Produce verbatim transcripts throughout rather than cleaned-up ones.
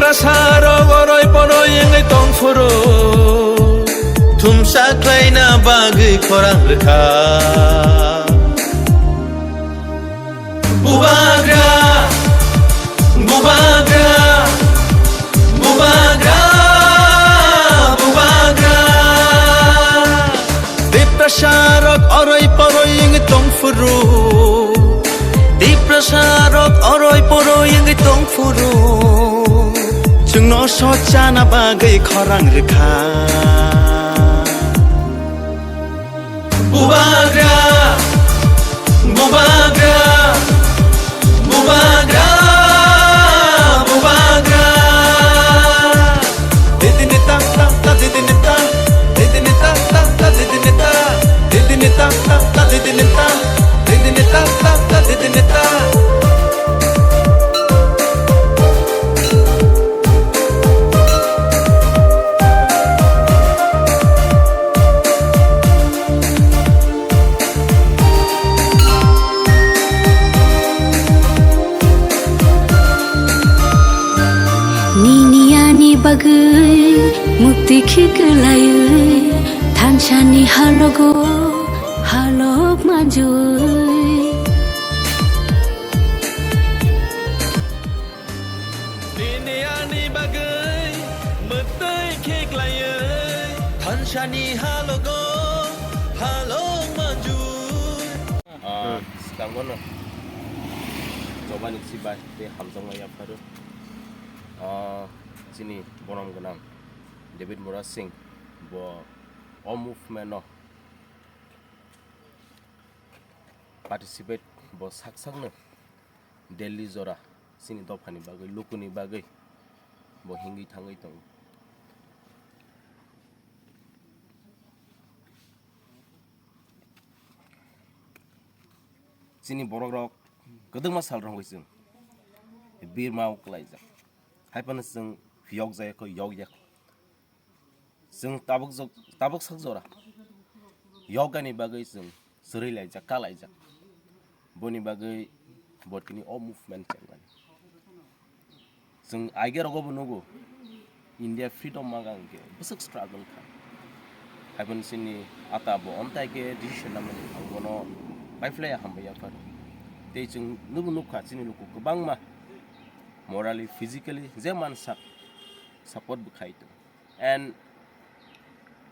Tiprasarok oroi poroi wngwi tongphuru, thumsa khlaina bagwi khorang rwkha. Bubagra, bubagra, bubagra, bubagra. Tiprasarok oroi poroi wngwi tongphuru. Tiprasarok oroi poroi wngwi tongphuru. Chwngno sochana bagwi khorang rwkha. Bubagra, bubagra, bubagra, bubagra. Didini ta ta ta didini ta, didini ta ta ta didini ta, didini ta ta ta didini ta, didini ta ta ta didini ta. Nini ani bagwi mukti khiklaiwi thansani halogo halok manjui. Nini ani bagwi mwtwi khiklaiwi thansani halogo halok manjui. Ah, swkango no chobani chibai tei hamjakma yapharu. Ah, chini borom gwnang David Murad Singh bo o movement no participate bo sak sakno Delhi jora chini dophani bagwi, lukuni bagwi bo hingwi thangwi tongo. Chini borok rok kwdwkma sal rwngwi chwng birma o kwlaijak. Hai phano chwng yok jaya kho, yok ya kho. Chwng tabuk jok-, tabuk sak jora yogani bagwi chwng chwrwi laijak, ka laijak. Boni bagwi bo tini o movement chengmani. Chwng aige rogo bo nugo, India freedom maga hwnkhe bwswk struggle kha. Hai phano chini ata bo omtai khe decision namani, ang bono paiphlaiya, hambai yaphar. Tei chwng nubo nukha chini luku kwbangma morally, physically je mansak support bo khai tongo. And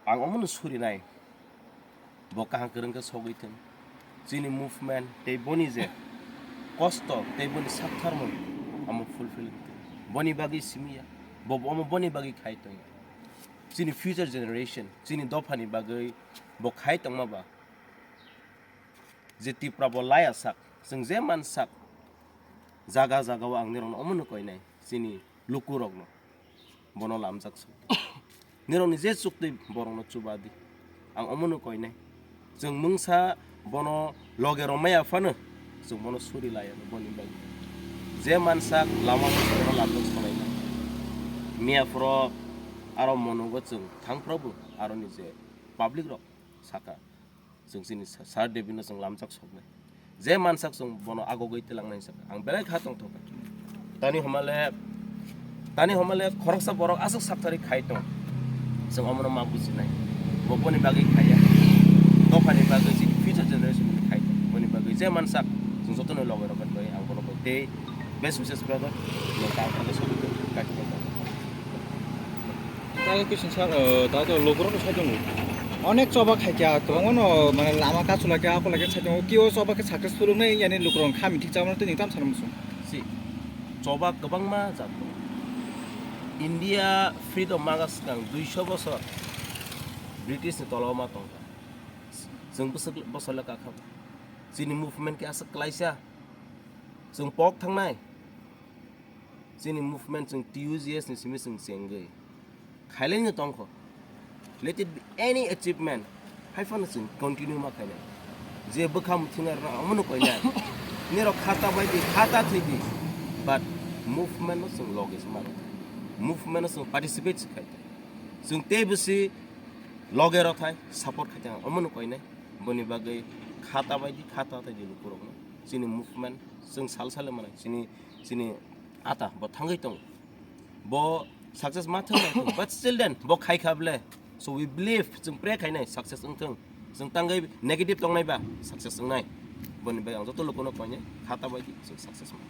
ang omono surinai, bo kaham kwrwng khe sogwi thung. Chini movement tei boni je kosto tei boni saktharmung amo fulfill wngwi thung. Boni bagwi simi ya, bo omo boni bagwi khai tongo. Chini future generation, chini dophani bagwi bo khai tongma ba, je Tripura bo laya sak, chwng je man sak, jaga jaga o ang nirokno omono koinai, chini lukurokno bono lamjak sok. Nirokni je chuktwi borokno chuba di, ang omono koinai. Chwng mungsa bono loge rwmaya phano chwng bono suri laya boni bagwi. Je man sak lama o bono lamjak solainai. Miya phoro aro monogo chwng thang phrobo aroni je public rok saka. Chwng chini sa-, Sir David no chwng lamjak soknai. Je mansak chwng bono agogwi twlangnai saka. Ang belai kha tongthokha. Tani homale, tani homale khoroksa borok aswk sakthari khai tong. Chwng omono ma bujinai. Bo boni bagwi khaiya. Dophani bagwi chini future generation ni khai tong. Boni bagwi je mansak chwng jotono loge rok bai ang bono bai tei best wishes brother. Nokha ang khe sogwi tong, kaki tong. Tato khe singsa, eh, tato lukurok no saitongo. Onek choba khaikha, kwbangma no, mane, lama kasu laikha, ako laikha saitongo. Kio choba khe successful wngnai, yani lukurok kha mithik chamano tei nini tamo sana muchung. Si, choba kwbangma jat tongo. India freedom maga swkang duiso bosor British ni tolao ma tongkha. Chwng bwswk bosor le kakha. Chini movement khe aswk klaisa. Chwng pok thangnai. Chini movement chwng T U G S ni simi chwng chengwi khailaino tongkho. Let it be any achievement, hai phano chwng continue ma khainai. Je bwkha muthungna rwna omono koinai. Nirok khata bai di, khata thwi di. But movement no chwng loge se mano. Movement no chwng participate se khai. Chwng tei bwsi loge rw thai, support khai thai, omono koinai. Boni bagwi khata bai di, khata thai di lukurokno. Chini movement chwng sal sal manai. Chini, chini ata bo thangwi tongo. Bo success ma thang nai thung, but still then bo khai kha ble. So we believe, chwng pray khainai success wng thung. Chwng tangwi negative tongnai ba success wngnai. Boni bai ang joto lukuno koinai khata bai di chwng success ma.